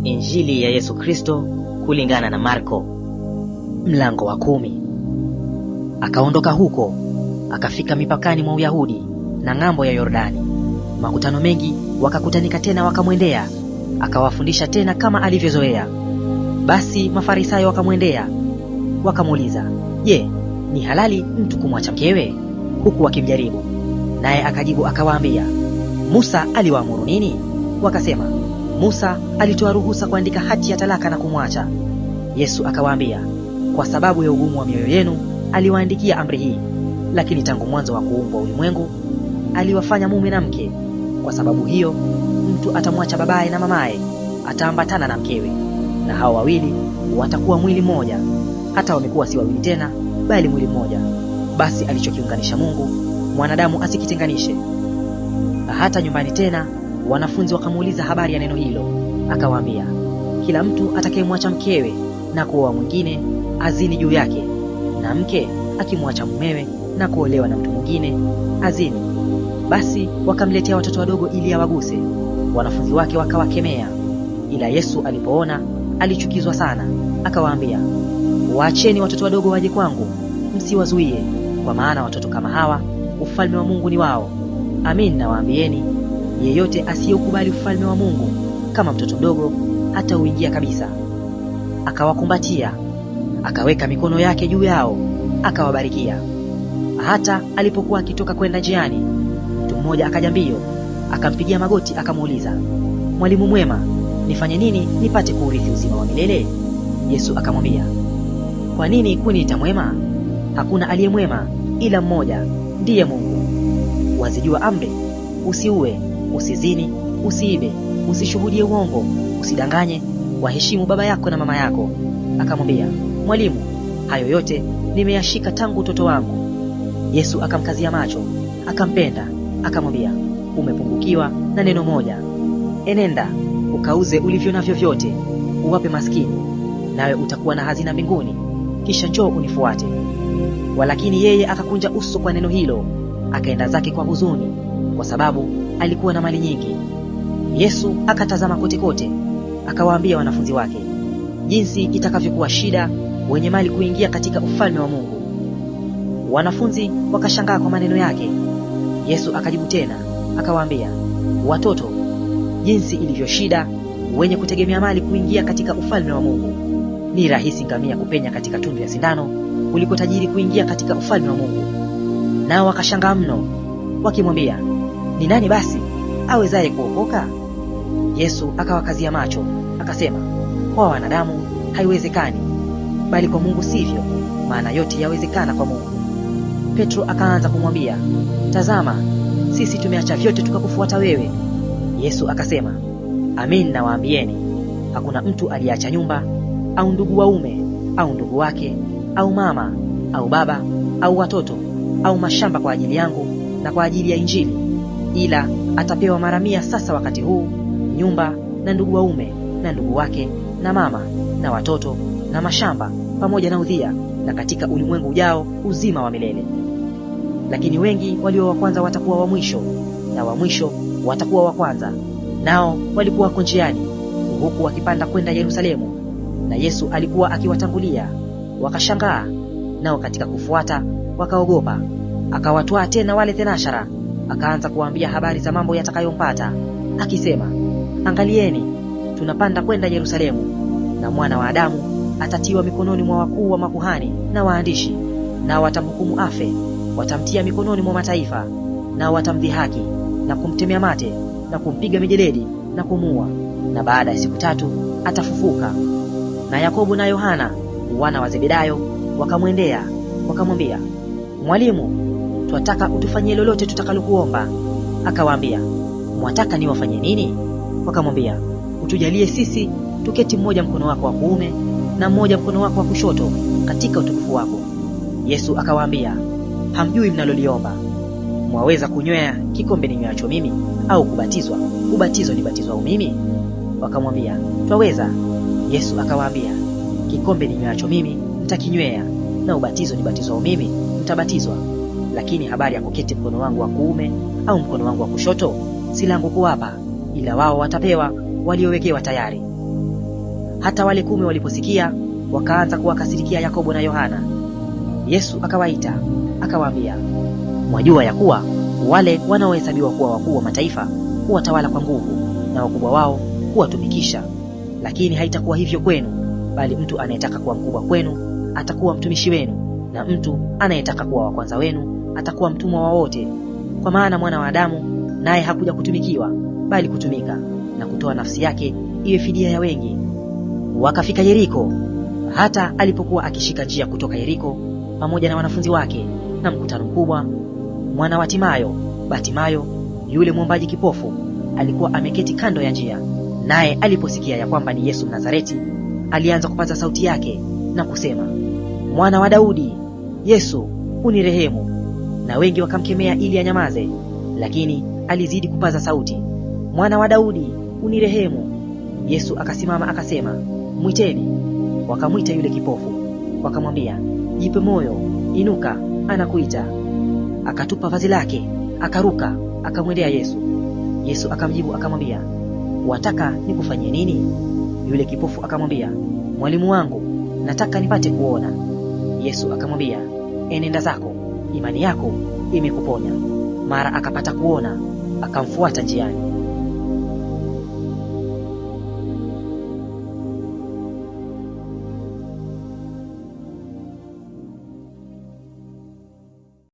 Injili ya Yesu Kristo kulingana na Marko, mlango wa 10. Akaondoka huko akafika mipakani mwa Uyahudi na ng'ambo ya Yordani. Makutano mengi wakakutanika tena wakamwendea, akawafundisha tena kama alivyozoea. Basi Mafarisayo wakamwendea wakamuuliza, "Je, ni halali mtu kumwacha mkewe?" Huku wakimjaribu. Naye akajibu akawaambia, "Musa aliwaamuru nini?" Wakasema, "Musa alitoa ruhusa kuandika hati ya talaka na kumwacha." Yesu akawaambia, "Kwa sababu ya ugumu wa mioyo yenu aliwaandikia amri hii, lakini tangu mwanzo wa kuumbwa ulimwengu aliwafanya mume na mke. Kwa sababu hiyo mtu atamwacha babaye na mamaye, ataambatana na mkewe, na hao wawili watakuwa mwili mmoja. Hata wamekuwa si wawili tena, bali mwili mmoja. Basi alichokiunganisha Mungu, mwanadamu asikitenganishe." Hata nyumbani tena wanafunzi wakamuuliza habari ya neno hilo. Akawaambia, "Kila mtu atakayemwacha mkewe na kuoa mwingine azini juu yake, na mke akimwacha mumewe na kuolewa na mtu mwingine azini." Basi wakamletea watoto wadogo ili awaguse. Wanafunzi wake wakawakemea. Ila Yesu alipoona alichukizwa sana, akawaambia, "Waacheni watoto wadogo waje kwangu, msiwazuie, kwa maana watoto kama hawa ufalme wa Mungu ni wao. Amin nawaambieni, yeyote asiyeukubali ufalme wa Mungu kama mtoto mdogo hata uingia kabisa." Akawakumbatia, akaweka mikono yake juu yao, akawabarikia. Hata alipokuwa akitoka kwenda njiani, mtu mmoja akaja mbio, akampigia magoti, akamuuliza, "Mwalimu mwema, nifanye nini nipate kuurithi uzima wa milele?" Yesu akamwambia, "Kwa nini kuniita mwema? Hakuna aliye mwema ila mmoja, ndiye Mungu. Wazijua amri: usiue, usizini, usiibe, usishuhudie uongo, usidanganye, waheshimu baba yako na mama yako." Akamwambia, "Mwalimu, hayo yote nimeyashika tangu utoto wangu." Yesu akamkazia macho, akampenda, akamwambia, "Umepungukiwa na neno moja. Enenda ukauze ulivyo navyo vyote, uwape maskini, nawe utakuwa na hazina mbinguni, kisha njoo unifuate." Walakini yeye akakunja uso kwa neno hilo, akaenda zake kwa huzuni, kwa sababu alikuwa na mali nyingi. Yesu akatazama kote kote, akawaambia wanafunzi wake jinsi itakavyokuwa shida wenye mali kuingia katika ufalme wa Mungu. Wanafunzi wakashangaa kwa maneno yake. Yesu akajibu tena akawaambia, "Watoto, jinsi ilivyo shida wenye kutegemea mali kuingia katika ufalme wa Mungu. Ni rahisi ngamia kupenya katika tundu ya sindano kuliko tajiri kuingia katika ufalme wa Mungu." Nao wakashangaa mno, wakimwambia, "Ni nani basi awezaye kuokoka?" Yesu akawakazia macho, akasema, "Kwa wanadamu haiwezekani, bali kwa Mungu sivyo, maana yote yawezekana kwa Mungu." Petro akaanza kumwambia, "Tazama, sisi tumeacha vyote tukakufuata wewe." Yesu akasema, "Amin nawaambieni, hakuna mtu aliyeacha nyumba au ndugu waume au ndugu wake au mama au baba au watoto au mashamba kwa ajili yangu na kwa ajili ya Injili, ila atapewa mara 100 sasa wakati huu, nyumba na ndugu waume na ndugu wake na mama na watoto na mashamba pamoja na udhia, na katika ulimwengu ujao uzima wa milele. Lakini wengi walio wa kwanza watakuwa wa mwisho, na wa mwisho watakuwa wa kwanza. Nao walikuwa wako njiani huku wakipanda kwenda Yerusalemu, na Yesu alikuwa akiwatangulia. Wakashangaa, nao katika kufuata wakaogopa. Akawatwaa tena wale 12, akaanza kuwaambia habari za mambo yatakayompata, akisema, "Angalieni, tunapanda kwenda Yerusalemu, na Mwana wa Adamu atatiwa mikononi mwa wakuu wa makuhani na waandishi, nao watamhukumu afe, watamtia mikononi mwa mataifa, nao watamdhihaki na kumtemea mate na kumpiga mijeledi na kumuua, na baada ya siku 3 atafufuka." Na Yakobo na Yohana wana wa Zebedayo wakamwendea wakamwambia, "Mwalimu, twataka utufanyie lolote tutakalokuomba." Akawaambia, "Mwataka niwafanyie nini?" Wakamwambia, "Utujalie sisi tuketi mmoja mkono wako wa kuume na mmoja mkono wako wa kushoto katika utukufu wako. Yesu akawaambia, "Hamjui mnaloliomba. Mwaweza kunywea kikombe ninywacho mimi, au kubatizwa ubatizo nibatizwao mimi?" Wakamwambia, "Twaweza." Yesu akawaambia, "Kikombe ninywacho mimi mtakinywea, na ubatizo nibatizwao mimi mtabatizwa. Lakini habari ya kuketi mkono wangu wa kuume au mkono wangu wa kushoto si langu kuwapa, ila wao watapewa waliowekewa tayari." Hata wale 10 waliposikia, wakaanza kuwakasirikia Yakobo na Yohana. Yesu akawaita, akawaambia, mwajua ya kuwa wale wanaohesabiwa kuwa wakuu wa mataifa huwatawala kwa nguvu, na wakubwa wao huwatumikisha. Lakini haitakuwa hivyo kwenu, bali mtu anayetaka kuwa mkubwa kwenu atakuwa mtumishi wenu, na mtu anayetaka kuwa wa kwanza wenu atakuwa mtumwa wa wote. Kwa maana Mwana wa Adamu naye hakuja kutumikiwa, bali kutumika, na kutoa nafsi yake iwe fidia ya wengi. Wakafika Yeriko. Hata alipokuwa akishika njia kutoka Yeriko pamoja na wanafunzi wake na mkutano mkubwa, mwana wa Timayo, Batimayo yule mwombaji kipofu, alikuwa ameketi kando ya njia. Naye aliposikia ya kwamba ni Yesu Mnazareti, alianza kupaza sauti yake na kusema, Mwana wa Daudi, Yesu, unirehemu. Na wengi wakamkemea ili anyamaze, lakini alizidi kupaza sauti, Mwana wa Daudi, unirehemu. Yesu akasimama akasema, mwiteni. Wakamwita yule kipofu, wakamwambia, jipe moyo, inuka, anakuita. Akatupa vazi lake, akaruka, akamwendea Yesu. Yesu akamjibu akamwambia, wataka nikufanyie nini? Yule kipofu akamwambia, Mwalimu wangu, nataka nipate kuona. Yesu akamwambia, enenda zako, imani yako imekuponya. Mara akapata kuona, akamfuata njiani.